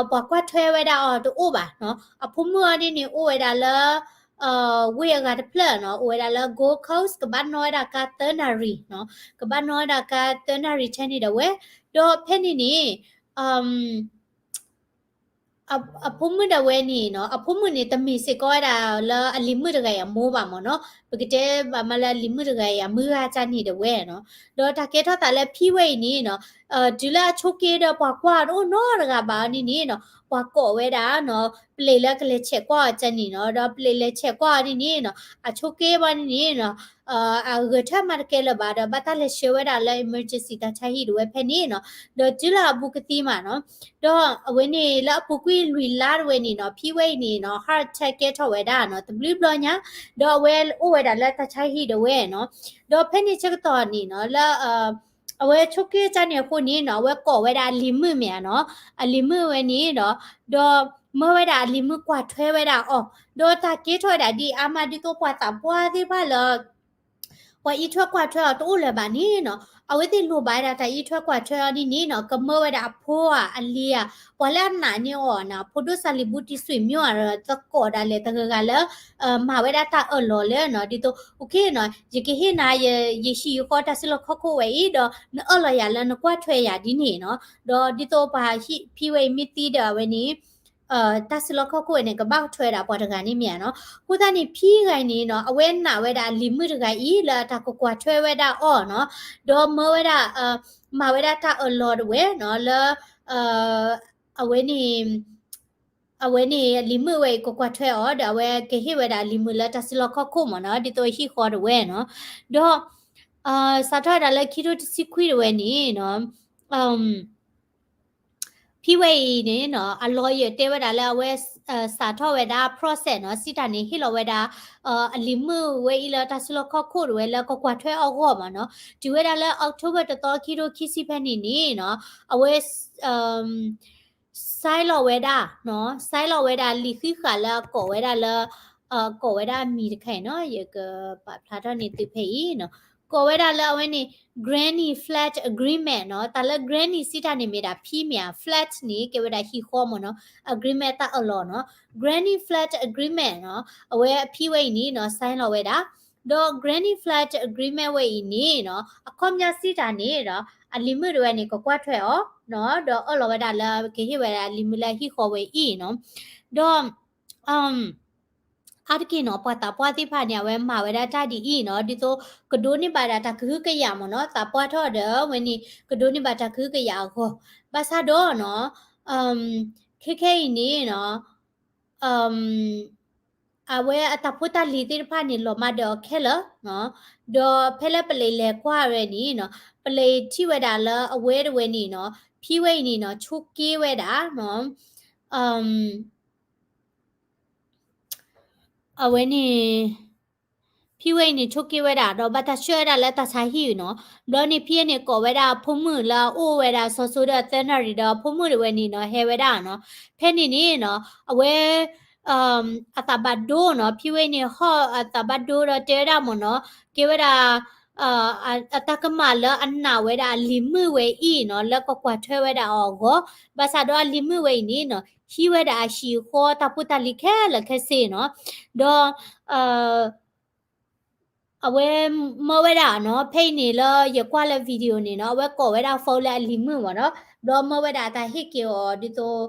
ပှၤကွၢ်ထွဲဝဲဒၣ်အီၤတအိၣ်ဘၣ်နီၤ, အဖိမုၣ်အီၤဒ်န့ၣ်အိၣ်ဝဲဒၣ်လၢ ဝ့ၢ်အဂၤတဖျၢၣ်နီၤ အိၣ်ဝဲဒၣ်လၢ Gold Coast ကဘၣ်နီၣ်ဝဲဒၣ်ကါသၢနၣ်ရံၣ်နီၤ, ကဘၣ်နီၣ်ဝဲဒၣ်ကါသၢနၣ်ရံၣ်ထဲန့ၣ်ဒၣ်ဝဲ, ဒီးဖဲန့ၣ်န့ၣ် အဖိမုၣ်ဒၣ်ဝဲန့ၣ်နီၤ အဖိမုၣ်န့ၣ် တမ့ၢ်စ့ၢ်ကီးဝဲဒၣ်လၢအလံၤမုၣ်တဂၤအံၤအမိၢ်ဘၣ်မ့ၢ်နီၤ, ပကတဲဘၣ်မးလၢအလံၤမုၣ်တဂၤအံၤအမုၢ်ဂၤကၢ်န့ၣ်ဒၣ်ဝဲနီၤ, ဒီးတၢ်ကဲထီၣ်သးလၢဖံဝဲအံၤန့ၣ်နီၤ တုၤလၢအဆိးက့ဒီးပှၤကွၢ်တအိၣ်နီတဂၤဘၣ်အီၤဒ်န့ၣ်နီၤ ပှၤကိးဝဲဒၣ်နီၤ ပျ့ၤလၢကလဲၤဆဲးကွၢ်အီၤကၢ်န့ၣ်နီၤ, ဒီးပျ့ၤလဲၤဆဲးကွၢ်အီၤဒ်န့ၣ်နီၤ အဆိးက့ဘၣ်န့ၣ်နီၤ အဂဲၤထၢၣ်မးတကဲလၢၤဘၣ်ဒီး ဘၣ်တၢ်လဲၤဆှၢဝဲဒၣ်လၢ emergency တၢ်ဆါဟံၣ်ဒၣ်ဝဲဖဲန့ၣ်နီၤ, ဒီးတုၤလၢအဘူးကသံမးနီၤ, ဒီးအဝဲန့ၣ်လၢအပူၤကွံာ်လွံၢ်လါတဝဲန့ၣ်နီၤ ဖံဝဲအံၤန့ၣ်နီၤ heart attack ကဲထီၣ်ဝဲဒၣ်နီၤ တဘျုးဘျီညါ, ဒီးအဝဲအိၣ်ဝဲဒၣ်လၢတၢ်ဆါဟံၣ်ဒၣ်ဝဲနီၤ, ဒီးဖဲန့ၣ်ဆၢကတီၢ်န့ၣ်နီၤ လၢ အဝဲဆိးက့ကၢ်န့ၣ်အဃိန့ၣ်နီၤ အဝဲကိးဝဲဒၣ်အလံၤမုၣ်မ့ၢ်ဧါနီၤ, အလံၤမုၣ်ဝဲန့ၣ်ဒီး ဒီးမၢဝဲဒၣ်အလံၤမုၣ်ကွၢ်ထွဲဝဲဒၣ်အီၤ, ဒီးတၢ်ကဲထီၣ်ဝဲဒၣ်ဒ်အါမးဒ်သိးပှၤသးပှၢ်သ့ၣ်တဖၣ်လၢ ပှၤအံးထွဲကွၢ်ထွဲအီၤတအိၣ်လၢၤဘၣ်န့ၣ်နီၤ, အဝဲသ့ၣ်လိၣ်ဘၣ်ဝဲဒၣ်တၢ်အံးထွဲကွၢ်ထွဲအီၤဒ်န့ၣ်နီၤ, ကမၢဝဲဒၣ်အဖိဧါ အလံၤဧါ, ပှၤလၢအနာ်န့ၢ်အီၤနီၤ ဖိဒိၣ်စၢ်လံၤဘူးတံၢ်စွံးမၠိဧါဒီး သကိးဒၣ်လဲာ်တဂၤဂၤလၢ မၤဝဲဒၣ်တၢ်အၢၣ်လီၤလၢနီၤ, ဒ်သိး okay နီၤ ယကဟ့ၣ်နၤ ယဟံၣ်ယဃီတၢ်စုလီၢ်ခီၣ်ခိၣ်ဝဲအံၤ ဒီးနအၢၣ်လီၤယၤလၢနကွၢ်ထွဲယၤဒ်န့ၣ်နီၤ, ဒီးဒ်သိးပှၤဟံၣ်ဖံဝဲအံၤမ့ၢ်သံဒီးအဝဲန့ၣ် တၢ်စုလီၢ်ခီၣ်ခိၣ်ဝဲန့ၣ် ကဘၣ်ထွဲဒၣ်ပှၤတဂၤန့ၣ်မ့ၢ်ဧါနီၤ, အဃိသတးန့ၣ် ဖံဂၤအံၤန့ၣ်နီၤ အဝဲနာ်ဝဲဒၣ်အလံၤမုၣ်တဂၤအံၤ လၢတၢ်ကကွၢ်ထွဲဝဲဒၣ်အီၤနီၤ, ဒီးမၢဝဲဒၣ် မၤဝဲဒၣ်တၢ်အၢၣ်လီၤတဝဲနီၤ လၢ အဝဲန့ၣ် အဝဲန့ၣ် အလံၤမုၣ်ဝဲအံၤကကွၢ်ထွဲအီၤ ဒီးအဝဲကဟ့ၣ်ဝဲဒၣ်အလံၤမုၣ်လၢတၢ်စုလီၢ်ခီၣ်ခိၣ်မ့ၢ်နီၤ ဒ်သိးအဟံၣ်ဃီတဝဲနီၤ, ဒီး စးထီၣ်ဝဲဒၣ်လၢခံထိတဆံခွံတဝဲန့ၣ်နီၤ ဖံဝဲအံၤန့ၣ်နီၤ အ lawyer တဲဝဲဒၣ်လၢအဝဲ စးထီၣ်ဝဲဒၣ် process နီၤ စံးတၢ်န့ၣ် ဟ့ၣ်လီၤဝဲဒၣ် အလံၤမုၣ်ဝဲအံၤလၢတၢ်စုလီၢ်ခီၣ်ခိၣ်တဝဲလၢကကွၢ်ထွဲအီၤအဂီၢ်မ့ၢ်နီၤ, တုၤဝဲဒၣ်လၢ October တသီခံထိခံဆံဖဲန့ၣ်န့ၣ်နီၤ အဝဲ sign လီၤဝဲဒၣ်နီၤ sign လီၤဝဲဒၣ်လံာ်ဃံးဃာ်လၢအကိးဝဲဒၣ်လၢ ကိးဝဲဒၣ်အမံၤတခါအံၤနီၤ ယကပာ်ဖျါထီၣ်န့ၢ်သုဖဲအံၤနီၤ ကိးဝဲဒၣ်လၢအဝဲန့ၣ် Granny Flat Agreement နီၤ တၢ်လၢ Granny စံးတၢ်န့ၣ်မ့ၢ်ဒၣ်ဖံမ့ၢ်ဧါ Flat န့ၣ် ကဲဝဲဒၣ်ဟံၣ်ဃီမ့ၢ်နီၤ Agreement တၢ်အၢၣ်လီၤနီၤ Granny Flat Agreement နီၤ အဝဲအဖံဝဲအံၤန့ၣ်နီၤ sign လီၤဝဲဒၣ် ဒီး Granny Flat Agreement ဝဲအံၤန့ၣ်နီၤ အခီပညီစံးတၢ်န့ၣ်ဒီး အလံၤမုၣ်တဝဲန့ၣ် ကကွၢ်ထွဲအီၤနီၤ ဒီးအၢၣ်လီၤဝဲဒၣ်လၢကဟ့ၣ်ဝဲဒၣ်အလံၤမုၣ်လၢအဟံၣ်ဃီဝဲအံၤနီၤ ဒီး အါတက့ၢ်နီၤ ပှၤသးပှၢ်သ့ၣ်တဖၣ်န့ၣ် အဝဲမၤဝဲဒၣ်တၢ်ဒ်အံၤနီၤ ဒ်သိးကဒိးန့ၢ်ဘၣ်ဒၣ်တၢ်ကဟုကယာ်မ့ၢ်နီၤ သးပှၢ်ထီၣ်ဒီးဝဲန့ၣ် ကဒိးန့ၢ်ဘၣ်တၢ်ကဟုကယာ်အဂီၢ် ဘၣ်ဆၣ်ဒီးနီၤ ခဲခဲအံၤန့ၣ်နီၤ အဝဲအတၢ်ဖိတၢ်လံၤသ့ၣ်တဖၣ်န့ၣ် လီၤမၢ်ဒၢးအီၤခဲလၢာ်နီၤ ဒီးဖဲလၢပလံးလဲၤကွၢ်ဝဲန့ၣ်နီၤ ပလံးထံၣ်ဝဲဒၣ်လၢအဝဲတဝဲန့ၣ်နီၤ ဖံဝဲအံၤန့ၣ်နီၤ ဆိးက့ဝဲဒၣ်နီၤ အဝဲန့ၣ် ဖံဝဲအံၤန့ၣ်ဆိးက့ဝဲဒၣ် ဒီးဘၣ်တၢ်ဆှၢဝဲဒၣ်လၢတၢ်ဆါဟံၣ်အံၤနီၤ ဘျီန့ၣ်ဖံဝဲန့ၣ်ကိးဝဲဒၣ်အဖိမုၣ်လၢအအိၣ်ဝဲဒၣ်စီၤစိဒီးအသၢနၣ်ရံၣ်ဒီး အဖိမုၣ်တဝဲန့ၣ်နီၤ ဟဲဝဲဒၣ်နီၤ ဖဲန့ၣ်န့ၣ်နီၤ အဝဲ အသးဘၣ်ဒိနီၤ ဖံဝဲအံၤန့ၣ် ဟီၣ်အသးဘၣ်ဒိဒီးတဲဝဲဒၣ်မ့ၢ်နီၤ ကဲဝဲဒၣ် အတၢ်ကမၣ်လၢအနာ်ဝဲဒၣ်အလံၤမုၣ်ဝဲအံၤနီၤ လၢကကွၢ်ထွဲဝဲဒၣ်အီၤအဂီၢ် ဘၣ်ဆၣ်ဒီးအလံၤမုၣ်ဝဲအံၤန့ၣ်နီၤ ဟံးဝဲဒၣ်အဟံၣ်အဃီတၢ်ဖိတၢ်လံၤခဲလၢာ်ခဲဆ့နီၤ ဒီး အဝဲမၢဝဲဒၣ်နီၤ ဖဲအံၤန့ၣ်လၢယကွၢ်လၢ video န့ၣ်နီၤ အဝဲကိးဝဲဒၣ် phone လၢအလံၤမုၣ်မ့ၢ်နီၤ ဘျီမၢဝဲဒၣ်အတၢ်ဟ့ၣ်က့ၤအီၤဒ်သိး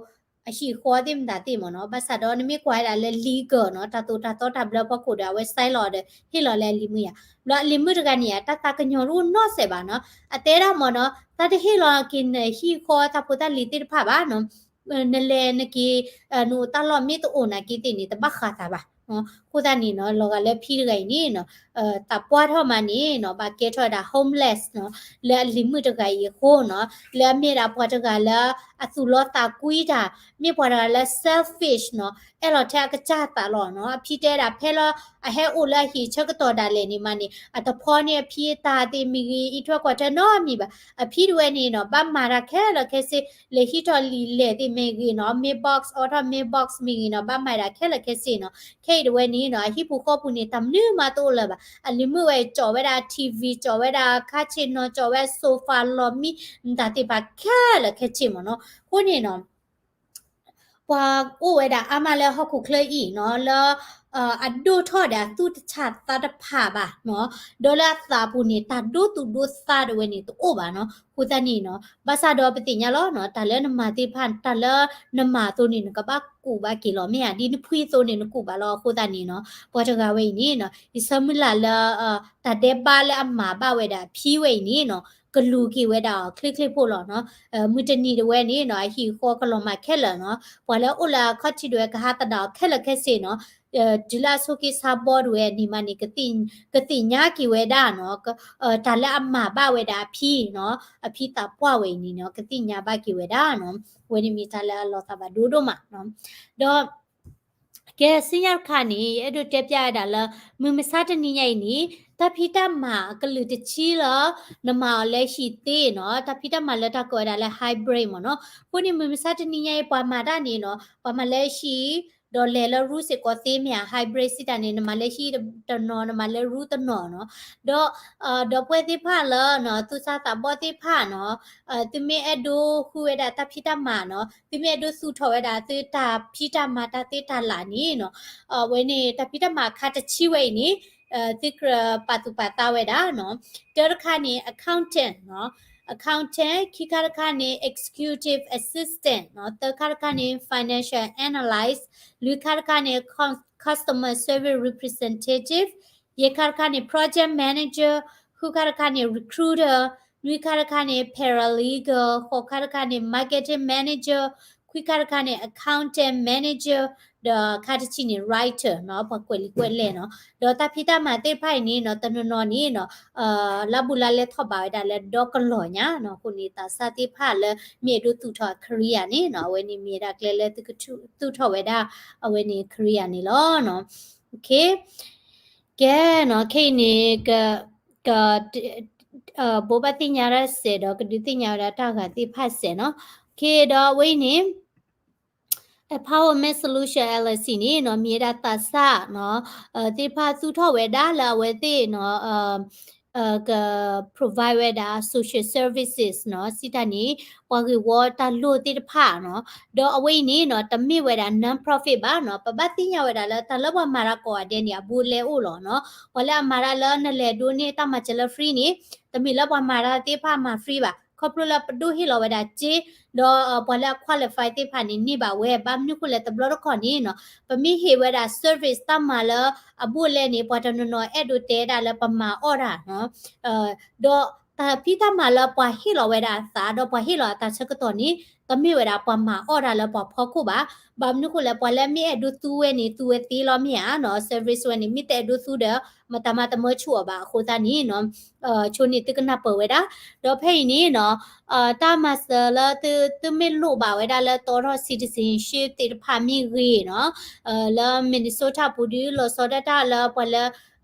အဟံၣ်အဃီသ့ၣ်မတၤသ့ၣ်မ့ၢ်နီၤ ဘၣ်ဆၣ်ဒီးနမ့ၢ်ကွၢ်ဝဲဒၣ်လၢ legal နီၤ တၢ်သိၣ်တၢ်သီတၢ်ဘျၢဖီခိၣ်ဒီး အဝဲ sign လီၤဒီး ဟ့ၣ်လီၤလၢအလံၤမုၣ်ယါ ဘျီအလံၤမုၣ်တဂၤန့ၣ် တၢ်သးကညီၤတအိၣ်နီတစဲးဘၣ်နီၤ အတဲဒၣ်မ့ၢ်နီၤ တၢ်တဟ့ၣ်လီၤက့ၤနဟံၣ်အဃီတၢ်ဖိတၢ်လံၤသ့ၣ်တဖၣ်ဘၣ်နီၤ နလဲၤနက့ၤ နအိၣ်တၢ်လီၢ်မ့ၢ်တအိၣ်နာ်က့သ့ၣ်န့ၣ် တဘၣ်ဃးသးဘၣ်နီၤ အဃိသတးန့ၣ်နီၤ လီၤဂာ်လၢဖံတဂၤအံၤန့ၣ်နီၤ သးပှၢ်ထီၣ်မးန့ၣ်နီၤ ဘၣ်ကဲထီၣ်ဝဲဒၣ် homeless နီၤ လၢအလံၤမုၣ်တဂၤအံၤအဃိနီၤ လၢအမ့ၢ်ဒၣ်ပှၤတဂၤလၢ အသူၣ်လီသးကွံတၢ် မ့ၢ်ပှၤတဂၤလၢ selfish နီၤ အဲၣ်လီၤထဲအကစၢ်သးလီၤနီၤ အဖံတဲဒၣ်ဖဲလၢ အဟဲအိၣ်လၢအဟံၣ်ဆၢကတီၢ်ဒၣ်လဲာ်န့ၣ်မးန့ၣ် အတဖီန့ၢ်အဖံအတၢ်သ့ၣ်မ့ၢ်ဂ့ၤ အံးထွဲကွၢ်ထွဲနီတမံၤဘၣ် အဖံတဝဲန့ၣ်နီၤ ဘၣ်မၤတၢ်ခဲလၢာ်ခဲဆ့ လဲၤဟံးထီၣ်လံာ်လဲၢ်သ့ၣ်မ့ၢ်ဂ့ၤနီၤ mailbox အိးထီၣ် mailbox မ့ၢ်ဂ့ၤနီၤ ဘၣ်မၤတၢ်ခဲလၢာ်ခဲဆ့နီၤ ခဲအံၤတဝဲန့ၣ်နီၤ အဟံၣ်ပူၤဃီပူၤန့ၣ် တၢ်မနုၤမးတအိၣ်လၢၤဘၣ် အလံၤမုၣ်ဝဲအံၤ ကၠီၣ်ဝဲဒၣ် ထံၣ်ဝံၣ် ကၠီၣ်ဝဲဒၣ်ခါဆ့ၣ်နီၤ ကၠီၣ်ဝဲ sofa လီၢ်မံ မတၤသ့ၣ်တဖၣ်ခဲလၢာ်ခဲဆ့မ့ၢ်နီၤ အဃိန့ၣ်နီၤ ပှၤအိၣ်ဝဲဒၣ်အါမးလၢဟီၣ်ခိၣ်ချၢအံၤနီၤ လၢ အဒိၣ်ထီၣ်ဒီးအသူၣ်တဆးသးတဖးဘၣ်နီၤ ဒီးလၢအသးပူၤန့ၣ် တၢ်ဒိသူၣ်ဒိသးတဝဲန့ၣ်တအိၣ်ဘၣ်နီၤ အဃိသတးန့ၣ်နီၤ ဘၣ်ဆၣ်ဒီးပသ့ၣ်ညါလီၤနီၤ တၢ်လၢနမၤသ့ၣ်တဖၣ် တၢ်လၢနမၤအသိးန့ၣ် နကဘၣ်ကူးဘၣ်က့ၤလီၤ မ့ၢ်ဧါ ဒ်နဖှံအသိးန့ၣ် နကူးဘၣ်လီၤ အဃိသတးန့ၣ်နီၤ ပှၤတဂၤဝဲအံၤန့ၣ်နီၤ ယဆၢမုၢ်လၢ်လၢ တၢ်ဒဲးဘးလၢအမၤဘၣ်ဝဲဒၣ်အဖံဝဲအံၤန့ၣ်နီၤ ကလူၤက့ၤဝဲဒၣ်အီၤချ့ချ့ဖိလီၤနီၤ မုၢ်တနံၤတဝဲန့ၣ်နီၤ အဟံၣ်အဃီကလီၤမၢ်ခဲလၢာ်နီၤ ပှၤလၢအအိၣ်လၢအခီၣ်ထံးတဝဲကဟးသဒၣ်အီၤခဲလၢာ်ခဲဆ့နီၤ တုၤလၢအဆိးက့ဆါဘီတဝဲန့ၣ်မးန့ၣ် ကသ့ၣ်ညါက့ၤဝဲဒၣ်နီၤ တၢ်လၢအမၤဘၣ်ဝဲဒၣ်အဖံနီၤ အဖံသးပှၢ်ဝဲအံၤန့ၣ်နီၤ ကသ့ၣ်ညါဘၣ်က့ၤဝဲဒၣ်နီၤ အဝဲန့ၣ်မ့ၢ်တၢ်လၢအလီၤသးဘၣ်ဒိဒိၣ်မးနီၤ ဒီး ကဲဆူညါတခါန့ၣ် ယအဲၣ်ဒိးတဲပျးဝဲဒၣ်လၢ မုၢ်မဆါတနံၤညါအံၤန့ၣ် တၢ်ဖံးတၢ်မၤအကလုာ်တဆံလၢ နမၤအီၤလၢဟံၣ်သ့နီၤ တၢ်ဖံးတၢ်မၤလၢတၢ်ကိးဝဲဒၣ်လၢ hybrid မ့ၢ်နီၤ အဃိန့ၣ် မုၢ်မဆါတနံၤညါအံၤ ပှၤမၤတၢ်န့ၣ်နီၤ ပှၤမၤလၢဟံၣ် ဒီးလဲၤလၢရူစ့ၢ်ကီးသ့မ့ၢ်ဧါ hybrid စံးတၢ်န့ၣ် နမၤလၢဟံၣ်တနီၤ နမၤလၢရူတနီၤနီၤ ဒီး ဒီပုၢ်ဝဲၢ်သ့ၣ်တဖၣ်လၢ သူၣ်စၢ်သးဘီၣ်သ့ၣ်တဖၣ်နီၤ သုမ့ၢ်အဲၣ်ဒိးဃုဝဲဒၣ်တၢ်ဖံးတၢ်မၤနီၤ သုမ့ၢ်အဲၣ်ဒိးသူၣ်ထီၣ်ဝဲဒၣ်သုတၢ်ဖံးတၢ်မၤတၢ်သ့တၢ်လၢ်န့ၣ်နီၤ အဝဲန့ၣ် တၢ်ဖံးတၢ်မၤအခါတဆံဝဲအံၤန့ၣ် သုကြၢးပာ်သူၣ်ပာ်သးဝဲဒၣ်နီၤ တၢတခါန့ၣ် accountant နီၤ accountant ခံခါတခါန့ၣ် executive assistant နီၤ သၢခါတခါန့ၣ် financial analyst လွံၢ်ခါတခါန့ၣ် customer service representative ယဲၢ်ခါတခါန့ၣ် project manager ဃုခါတခါန့ၣ် recruiter နွံခါတခါန့ၣ် paralegal ဃိးခါတခါန့ၣ် marketing manager ခွံခါတခါန့ၣ် accountant manager ဒီးခါတဆံန့ၣ် writer နီၤ ပှၤကွဲးလံာ်ကွဲးလဲၢ်နီၤ ဒီးတၢ်ဖံးတၢ်မၤသ့ၣ်တဖၣ်အံၤန့ၣ်နီၤ တနီၤနီၤန့ၣ်နီၤ လါဘူးလါလဲထီၣ်ဘးဝဲဒၣ်လၢဒီကလီၤညါနီၤ အဃိန့ၣ် သးစၢ်သ့ၣ်တဖၣ်လၢမ့ၢ်အဲၣ်ဒိးသူၣ်ထီၣ်အ career န့ၣ်နီၤ အဝဲန့ၣ်မ့ၢ်ဝဲဒၣ်ကျဲလၢသုကသူၣ်ထီၣ်ဝဲဒၣ် အဝဲန့ၣ် career န့ၣ်လီၤနီၤ ကဲနီၤ ခဲအံၤန့ၣ် က ဘိးဘၣ်သ့ၣ်ညါတၢ်စဲးဒီး ကဒုးသ့ၣ်ညါဝဲဒၣ်တၢ်ဂၤသ့ၣ်တဖၣ်စဲးနီၤ ကဲဒီးအဝဲအံၤန့ၣ် Empowerment Solution LLC န့ၣ်နီၤ မ့ၢ်ဝဲဒၣ်သးစၢ်နီၤ သ့ၣ်တဖၣ်သူၣ်ထီၣ်ဝဲဒၣ်လၢအဝဲသ့ၣ်နီၤ က provide ဝဲဒၣ် social services နီၤ စံးတၢ်န့ၣ် ပှၤဂ့ၢ်ဝီတၢ်လိၣ်သ့ၣ်တဖၣ်နီၤ ဒီးအဝဲအံၤန့ၣ်နီၤ တမ့ၢ်ဝဲဒၣ် non-profit ဘၣ်နီၤ ပဘၣ်သ့ၣ်ညါဝဲဒၣ်လၢတၢ်လၢပှၤမၤတၢ်ကိးဂၤဒဲးန့ၣ် အဘူးအလဲအိၣ်လီၤနီၤ ပှၤလၢအမၤတၢ်လၢနလဲၤဒိးန့ၢ်တၢ်မၤစၢၤလၢ free န့ၣ် တမ့ၢ်လၢပှၤမၤတၢ်သ့ၣ်တဖၣ်မၤ free ဘၣ် ခီဖျိလၢပဒိၣ်ဟ့ၣ်လီၤဝဲဒၣ်စ့ ဒီးပှၤလၢအ qualify သ့ၣ်တဖၣ်န့ၣ် န့ၢ်ဘၣ်ဝဲ ဘၣ်မနုၤဃိလဲၣ် တဘျီတခီၣ်န့ၣ်နီၤ ပမ့ၢ်ဟ့ၣ်ဝဲဒၣ် service တၢ်မၤလၢအဘူးအလဲန့ၣ် ပှၤတနီၤနီၤအဲၣ်ဒိးတဲဒၣ်လၢပမၤအီၣ်တၢ်နီၤ ဒီးတၢ်ဖံးတၢ်မၤလၢပှၤဟ့ၣ်လီၤဝဲဒၣ်အသး ဒီးပှၤဟ့ၣ်လီၤအသးဆၢကတီၢ်န့ၣ် တမ့ၢ်ဝဲဒၣ်ပှၤမၤအီၣ်တၢ်လၢပှၤဖီခိၣ်ဘၣ်. ဘၣ်မနုၤဃိလဲၣ် ပှၤလၢမ့ၢ်အဲၣ်ဒိးသူဝဲန့ၣ် သူဝဲသ့လီၤမ့ၢ်ဧါနီၤ service ဝဲန့ၣ် မ့ၢ်တအဲၣ်ဒိးသူဒီး မတၤမၤတမၢဆူၣ်အီၤဘၣ်အဃိသတးန့ၣ်နီၤ ဆိန့ၣ်သုကနၢ်ပၢၢ်ဝဲဒၣ် ဒီးဖဲအံၤန့ၣ်နီၤ တၢ်မၤစၢၤလၢသုမ့ၢ်လိၣ်ဘၣ်ဝဲဒၣ်လၢတီထီၣ် citizenship သ့ၣ်တဖၣ်မ့ၢ်ဂ့ၤနီၤ လၢ Minnesota ပူၤဒုး လီၤဆီဒၣ်တၢ်လၢပှၤလၢ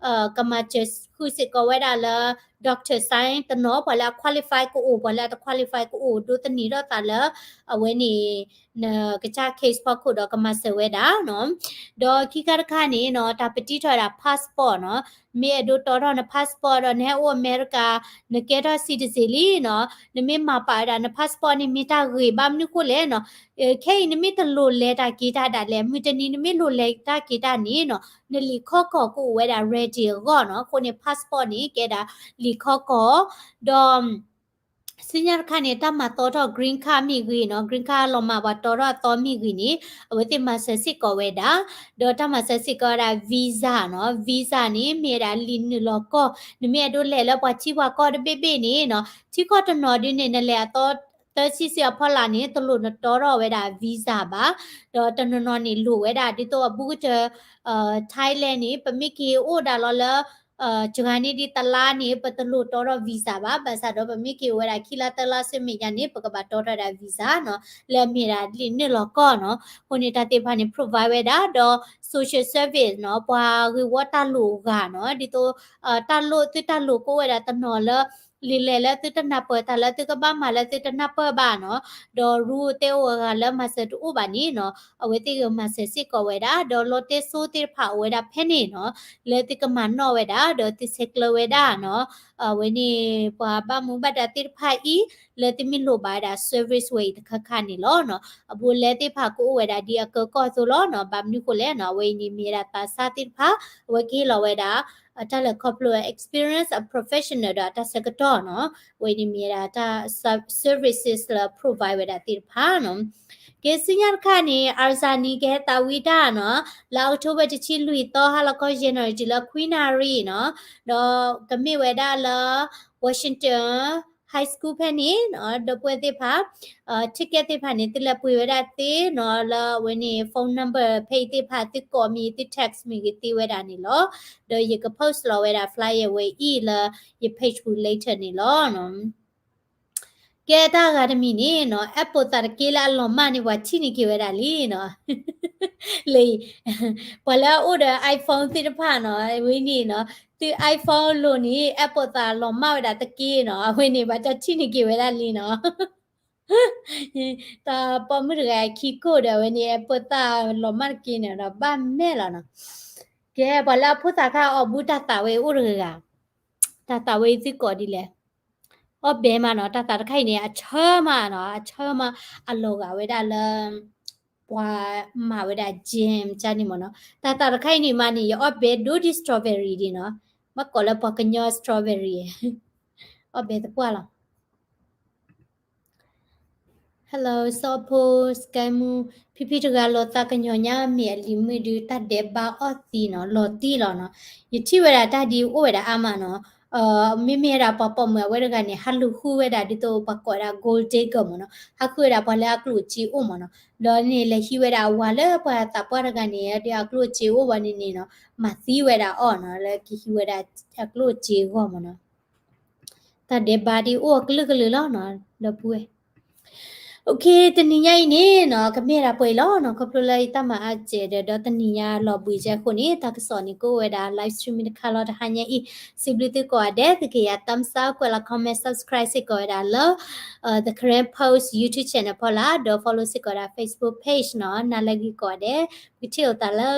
ကမၤစၢၤဃုာ်စ့ၢ်ကီးဝဲဒၣ်လၢ doctor sign တနီၤ ပှၤလၢအ qualify ကအိၣ် ပှၤလၢအတ qualify ကအိၣ် ဒိးသန့ၤထီၣ်သးလၢ အဝဲန့ၣ် နကစၢ် case ဖီခိၣ်ဒီးကမၤစၢၤဝဲဒၣ်နီၤ ဒီးခံခါတခါန့ၣ်နီၤ တၢ်ပတံထီၣ်ဝဲဒၣ် passport နီၤ မ့ၢ်အဲၣ်ဒိးတီထီၣ်န passport ဒီးနဟဲအိၣ်အမဲရကၤ နကဲထီၣ် citizen လံနီၤ နမ့ၢ်မၤပာ်ဝဲဒၣ်န passport န့ၣ်မ့ၢ်တၢ်ဂ့ၤ ဘၣ်မနုၤဃိလဲၣ်နီၤ ခဲအံၤနမ့ၢ်တလိၣ်လဲၤတၢ်က့ၤတၢ်ဒၣ်လဲာ် မုၢ်တနံၤနမ့ၢ်လိၣ်လဲၤတၢ်က့ၤတၢ်န့ၣ်နီၤ နလံာ်ခီကီၢ်ကအိၣ်ဝဲဒၣ် ready အဂီၢ်နီၤ အဃိန့ၣ် passport န့ၣ် ကဲဒၣ်လံာ်ခီကီၢ် ဒီး ဆူညါတခါန့ၣ် တၢ်မၤတီထီၣ် green card မ့ၢ်ဂ့ၤနီၤ green card လီၤမၢ်ပှၤတီထီၣ်အသီမ့ၢ်ဂ့ၤန့ၣ် အဝဲသ့ၣ်မၤစၢၤစ့ၢ်ကီးဝဲဒၣ် ဒီးတၢ်မၤစၢၤစ့ၢ်ကီးဝဲဒၣ် visa နီၤ visa န့ၣ် မ့ၢ်ဝဲဒၣ်လံာ်နုာ်လီၤကီၢ် နမ့ၢ်အဲၣ်ဒိးလဲၤလၢပှၤထံပှၤကီၢ်တဘ့ၣ်ဘ့ၣ်န့ၣ်နီၤ ထံကီၢ်တနီၤဒုန့ၣ် နလဲၤအသီ သၢဆံဆံအဖီလာ်န့ၣ် တလိၣ်နတီထီၣ်ဝဲဒၣ် visa ဘၣ် ဒီးတနီၤနီၤန့ၣ်လိၣ်ဝဲဒၣ် ဒ်သိးအဘူးကတၢၢ် Thailand န့ၣ် ပမ့ၢ်က့ၤအိၣ်ဒၣ်လီၤလၢ စှၤန့ၢ်ဒ်တလါန့ၣ် ပတလိၣ်တီထီၣ် visa ဘၣ် ဘၣ်ဆၣ်ဒီးပမ့ၢ်က့ၤအိၣ်ဝဲဒၣ်ခံလါသၢလါဆူမဲာ်ညါန့ၣ် ပကဘၣ်တီထီၣ်ဝဲဒၣ် visa နီၤ လၢအမ့ၢ်ဒၣ်လံာ်နုာ်လီၤကီၢ်နီၤ အဃိန့ၣ်တၢ်သ့ၣ်တဖၣ်န့ၣ် provide ဝဲဒၣ် ဒီး social service နီၤ ပှၤဂ့ၢ်ဝီတၢ်လိၣ်အဂၤနီၤ ဒ်သိး တၢ်လိၣ်သုတၢ်လိၣ်ကအိၣ်ဝဲဒၣ်တနီၤလၢ လံာ်လဲၢ်လၢသုတနၢ်ပၢၢ်တၢ်လၢသုကဘၣ်မၤလၢသုတနၢ်ပၢၢ်ဘၣ်နီၤ ဒီး rule တဲအိၣ်အဂၤလၢမၤစၢၤတအိၣ်ဘၣ်န့ၣ်နီၤ အဝဲသ့ၣ်ဂ့ၤမၤစၢၤစ့ၢ်ကီးဝဲဒၣ် ဒီးလီတဲစိသ့ၣ်တဖၣ်အိၣ်ဝဲဒၣ်ဖဲန့ၣ်နီၤ လၢသုကမၤနီၣ်ဝဲဒၣ် ဒီးသုဆဲးကျၢဝဲဒၣ်နီၤ အဝဲန့ၣ် ပှၤဘၣ်မူဘၣ်ဒါသ့ၣ်တဖၣ်အံၤ လၢသုမ့ၢ်လိၣ်ဘၣ်ဝဲဒၣ် service ဝဲအံၤတခါခါန့ၣ်လီၤနီၤ အဘူးလဲသ့ၣ်တဖၣ်ကအိၣ်ဝဲဒၣ်ဒ်အကၢကီၢ်အသိးလီၤနီၤ ဘၣ်မနုၤဃိလဲၣ်နီၤ အဝဲအံၤန့ၣ်မ့ၢ်ဝဲဒၣ်သးစၢ်သ့ၣ်တဖၣ် အဝဲကဟ့ၣ်လီၤဝဲဒၣ် တၢ်လဲၤခီဖျိ experience အ professional ဒီးအတၢ်ဆၢကတီၢ်နီၤ အဝဲအံၤန့ၣ်မ့ၢ်ဝဲဒၣ်တၢ် services လၢ provide ဝဲဒၣ်သ့ၣ်တဖၣ်နီၤ ကဲဆူညါတခါန့ၣ် Arizona န့ၣ် ကဟဲသးဝံၣ်တၢ်နီၤ လၢ October တဆံလွံၢ်သီ ဟါလီၤခီ January တုၤလၢခွံနၣ်ရံၣ်နီၤ ဒီးကမ့ၢ်ဝဲဒၣ်လၢ Washington High School ဖဲန့ၣ်နီၤ ဒီပုၢ်ဝဲၢ်သ့ၣ်တဖၣ် ticket သ့ၣ်တဖၣ်န့ၣ် သုလဲၤပှ့ၤဝဲဒၣ်သ့နီၤ လၢအဝဲန့ၣ် phone number ဖဲအံၤသ့ၣ်တဖၣ် သုကိးမ့ၢ် သု text မ့ၢ်ဂ့ၤသ့ဝဲဒၣ်န့ၣ်လီၤ. ဒီးယက post လီၤဝဲဒၣ် flyer ဝဲအံၤလၢယ page ပူၤ later န့ၣ်လီၤ. ကဲတၢ်ဂၤတမံၤန့ၣ်နီၤ Apple သးတက့ၢ်လၢအလီၤမၢ်န့ၣ် ပှၤထံၣ်န့ၢ်က့ၤဝဲဒၣ်လံနီၤ လၢ ပှၤလၢအအိၣ်ဒီး iPhone သ့ၣ်တဖၣ်နီၤ အဝဲန့ၣ်နီၤ သု iPhone အလိၤန့ၣ် Apple သးလီၤမၢ်ဝဲဒၣ်တက့ၢ်နီၤ အဝဲန့ၣ် ဘၣ်တၢ်ထံၣ်န့ၢ်က့ၤဝဲဒၣ်လံနီၤ တၢ်ပိာ်မုၣ်တဂၤခံခိၣ်ဒီး အဝဲန့ၣ် Apple သးလီၤမၢ်တက့ၢ်န့ၣ်ဒီး ဘၣ်မဲာ်လီၤနီၤ ကဲ ပှၤလၢအဖိသၣ်ခါအီၣ်ဘူးတၢ်သးဝဲအိၣ်တဂၤဂၤ တၢ်သးဝဲသုကိးဒ်လဲၣ် အီၣ်ဘဲမးနီၤ တၢ်သးတခါအံၤန့ၣ် အဆၢမးနီၤ အဆၢမး အလီၤဂာ်ဝဲဒၣ်လၢ ပှၤမၤဝဲဒၣ် gym ကန့ၣ်မ့ၢ်နီၤ တၢ်သးတခါအံၤန့ၣ်မးန့ၣ် ယအီၣ်ဘဲဒိဒ် strawberry ဒ်နီၤ ဘၣ်ကိးလၢပှၤကညီ strawberry အီၣ်ဘဲသပှၢ်လီၤ Hello စီၤဖိ စကဲမူ ဖံဖံတဂၤလီၤသးကညီၤညါမ့ၢ်အလံၤမုၣ်ဒုး တၢ်ဒဲးဘးအီၣ်သံနီၤ လီၤတံၢ်လီၤနီၤ ယထံၣ်ဝဲဒၣ်တၢ်ဒ်အိၣ်ဝဲဒၣ်အါမးနီၤ မ့မ့ၢ်ဝဲဒၣ်ပှၤပိာ်မုၣ်အဝဲတဂၤန့ၣ် ဟးလူၤဃုဝဲဒၣ်ဒ်သိးပှၤကိးဝဲဒၣ် gold digger မ့ၢ်နီၤ ဟးဃုဝဲဒၣ်ပှၤလၢအကျိၣ်စ့အိၣ်မ့ၢ်နီၤ ဒီးန့ၣ်လဲၤဟံးဝဲဒၣ်အဝၤလၢပှၤသးပှၢ်တဂၤန့ၣ် ဒ်အကျိၣ်စ့အိၣ်ဝဲန့ၣ်န့ၣ်နီၤ မၤသံဝဲဒၣ်အီၤနီၤ လၢကဟံးဝဲဒၣ်အကျိၣ်စ့အဂီၢ်မ့ၢ်နီၤ တၢ်ဒဲးဘးဒ်အိၣ်အကလုာ်ကလုာ်လီၤနီၤ ဒီပုၢ်ဝဲၢ် Okay တနံၤညါအံၤန့ၣ်နီၤ ကမ့ၢ်ဒၣ်ပှဲၤအံၤလီၤနီၤ ခီဖျိလၢယတၢ်မၤအါစဲးဒီး ဒီးတနံၤညါလီၤဘှံးကဲအဃိန့ၣ် တၢ်ကစီၣ်န့ၣ် ကအိၣ်ဝဲဒၣ် live stream တခါလီၤ တဟါညါအံၤ စံးဘျုးသုကိးဂၤဒဲး သုကယၤ thumbs up ကွဲးလီၤ comment subscribe စ့ၢ်ကီးဝဲဒၣ်လၢ The Karen Post YouTube channel ဖီလာ် ဒီး follow စ့ၢ်ကီးဝဲဒၣ် Facebook page နီၤ နၤလၢဂ့ၤကိးဂၤဒဲး ပကထံၣ်လိာ်သးလၢ